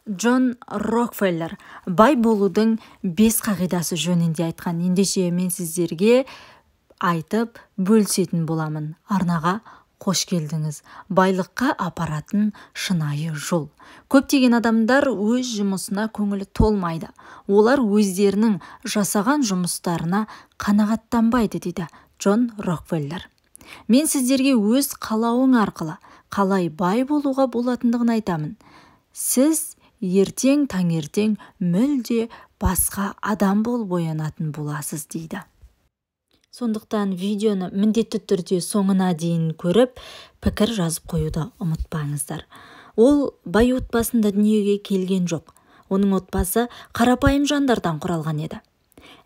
Джон Рокфеллер бай болудың 5 қағидасы жөнінде айтқан. Ендеше мен сіздерге айтып бөлісетін боламын. Арнаға қош келдіңіз. Байлыққа апаратын шынайы жол. Көптеген адамдар өз жұмысына көңілі толмайды. Олар өздерінің жасаған жұмыстарына қанағаттанбайды, дейді Джон Рокфеллер. Мен сіздерге өз қалауың арқылы қалай бай болуға болатындығын айтамын. Сіз ертең таңертең мүлде басқа адам болып оянатын боласыз, дейді. Сондықтан видеоны міндетті түрде соңына дейін көріп, пікір жазып қоюды ұмытпаңыздар. Ол бай отбасында дүниеге келген жоқ. Оның отбасы қарапайым жандардан құралған еді.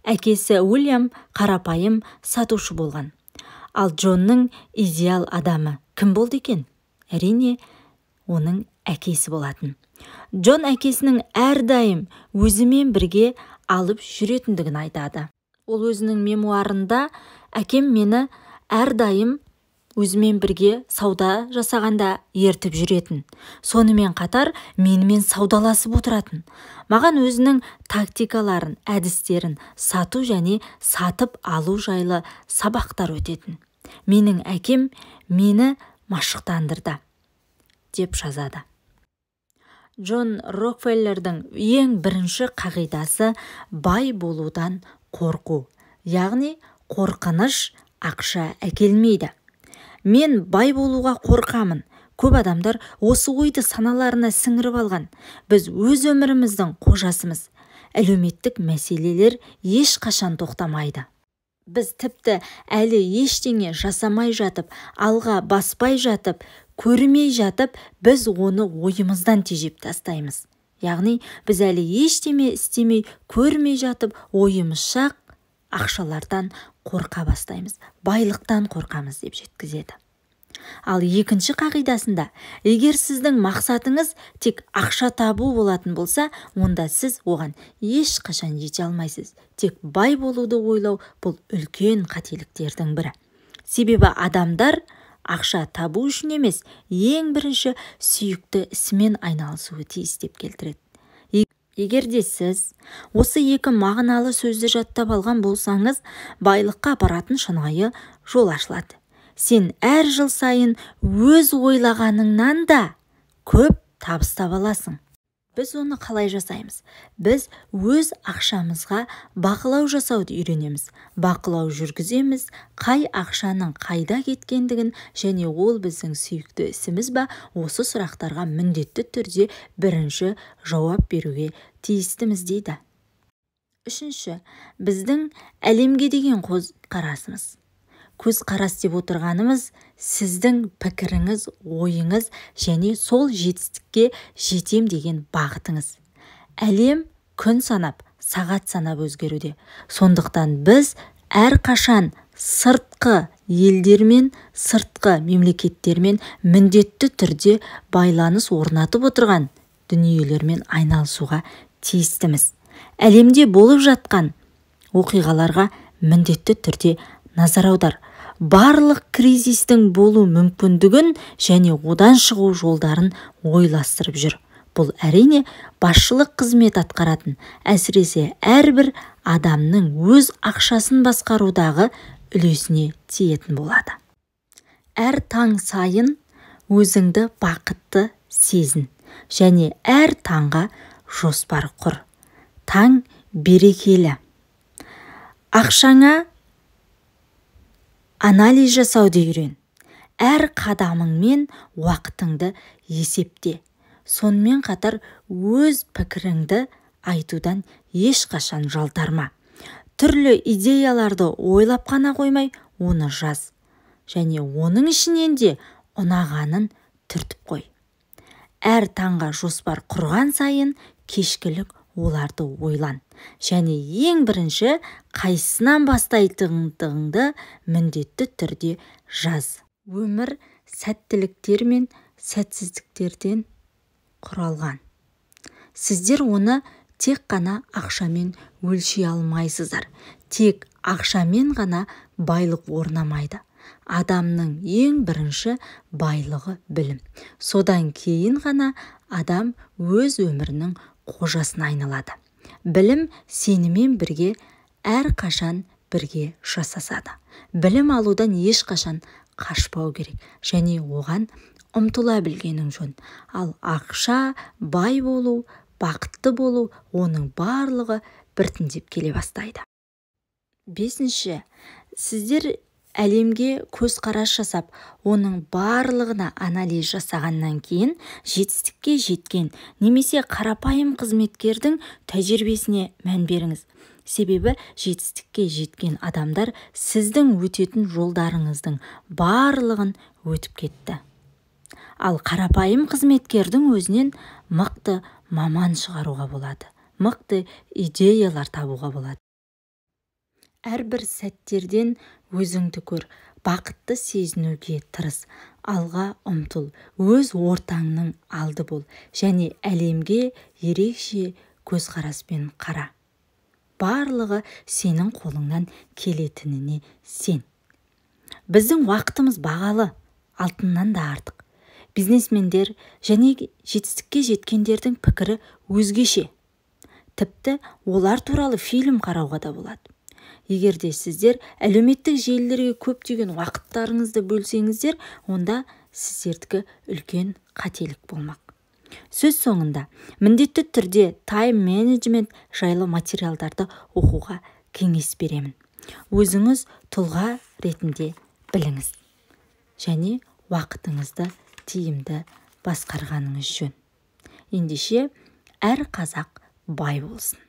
Әкесі Уильям қарапайым сатушы болған. Ал Джонның идеал адамы кім болды екен? Әрине, оның әкесі болатын. Джон әкесінің әрдайым өзімен бірге алып жүретіндігін айтады. Ол өзінің мемуарында: «Әкем мені әрдайым өзімен бірге сауда жасағанда ертіп жүретін. Сонымен қатар менімен саудаласып отыратын. Маған өзінің тактикаларын, әдістерін, сату және сатып алу жайлы сабақтар өтетін. Менің әкем мені машықтандырды», деп жазады. Джон Рокфеллердің ең бірінші қағидасы бай болудан қорқу. Яғни қорқыныш ақша әкелмейді. Мен бай болуға қорқамын. Көп адамдар осы ойды саналарына сіңіріп алған. Біз өз өміріміздің қожасымыз. Әлеуметтік мәселелер ешқашан тоқтамайды. Біз тіпті әлі ештеңе жасамай жатып, алға баспай жатып, көрмей жатып, біз оны ойымыздан тежеп тастаймыз. Яғни біз әлі ештеме істемей, көрмей жатып, ойымызша ақшалардан қорқа бастаймыз, байлықтан қорқамыз, деп жеткізеді. Ал екінші қағидасында, егер сіздің мақсатыңыз тек ақша табу болатын болса, онда сіз оған ешқашан жете алмайсыз. Тек бай болуды ойлау бұл үлкен қателіктердің бірі. Себебі адамдар ақша табу үшін емес, ең бірінші сүйікті ісімен айналысуы тиіс, деп келтіреді. Егер де сіз осы екі мағыналы сөзді жаттап алған болсаңыз, байлыққа апаратын шынайы жол ашылады. Сен әр жыл сайын өз ойлағаныңнан да көп табыс таба аласың. Біз оны қалай жасаймыз? Біз өз ақшамызға бақылау жасауды үйренеміз. Бақылау жүргіземіз, қай ақшаның қайда кеткендігін және ол біздің сүйікті ісіміз ба, осы сұрақтарға міндетті түрде бірінші жауап беруге тиістіміз, дейді. Үшінші, біздің әлемге деген көзқарасымыз. Көзқарас деп отырғанымыз сіздің пікіріңіз, ойыңыз және сол жетістікке жетем деген бағытыңыз. Әлем күн санап, сағат санап өзгеруде. Сондықтан біз әрқашан сыртқы елдермен, сыртқы мемлекеттермен міндетті түрде байланыс орнатып отырған дүниелермен айналысуға тиістіміз. Әлемде болып жатқан оқиғаларға міндетті түрде назар аудар. Барлық кризистің болу мүмкіндігін және одан шығу жолдарын ойластырып жүр. Бұл әрине басшылық қызмет атқаратын, әсіресе әрбір адамның өз ақшасын басқарудағы үлесіне тиетін болады. Әр таң сайын өзіңді бақытты сезін және әр таңға жоспар құр. Таң берекелі. Ақшаңа анализ жасауды үйрен. Әр қадамыңмен уақытыңды есепте. Сонымен қатар өз пікіріңді айтудан ешқашан жалтарма. Түрлі идеяларды ойлап қана қоймай, оны жаз. Және оның ішінен де ұнағанын түртіп қой. Әр таңға жоспар құрған сайын кешкілік оларды ойлан. Және ең бірінші қайсынан бастайтындығыңды міндетті түрде жаз. Өмір сәттіліктер мен сәтсіздіктерден құралған. Сіздер оны тек қана ақшамен өлшей алмайсыздар. Тек ақшамен ғана байлық орнамайды. Адамның ең бірінші байлығы білім. Содан кейін ғана адам өз өмірінің қожасына айналады. Білім сенімен бірге әрқашан бірге жасасады. Білім алудан ешқашан қашпау керек және оған ұмтыла білгенің жөн. Ал ақша, бай болу, бақытты болу, оның барлығы біртіндеп келе бастайды. Бесінші, сіздер әлемге көзқарас жасап, оның барлығына анализ жасағаннан кейін жетістікке жеткен немесе қарапайым қызметкердің тәжірибесіне мән беріңіз. Себебі жетістікке жеткен адамдар сіздің өтетін жолдарыңыздың барлығын өтіп кетті. Ал қарапайым қызметкердің өзінен мықты маман шығаруға болады, мықты идеялар табуға болады. Әрбір сәттерден өзіңді көр, бақытты сезінуге тырыс, алға ұмтыл, өз ортаңның алды бол және әлемге ерекше көзқараспен қара. Барлығы сенің қолыңнан келетініне сен. Біздің уақытымыз бағалы, алтыннан да артық. Бизнесмендер және жетістікке жеткендердің пікірі өзгеше. Тіпті олар туралы фильм қарауға да болады. Егер де сіздер әлеуметтік желілерге көптеген уақыттарыңызды бөлсеңіздер, онда сіздердікі үлкен қателік болмақ. Сөз соңында міндетті түрде тайм-менеджмент жайлы материалдарды оқуға кеңес беремін. Өзіңіз тұлға ретінде біліңіз және уақытыңызды тиімді басқарғаныңыз жөн. Ендеше әр қазақ бай болсын.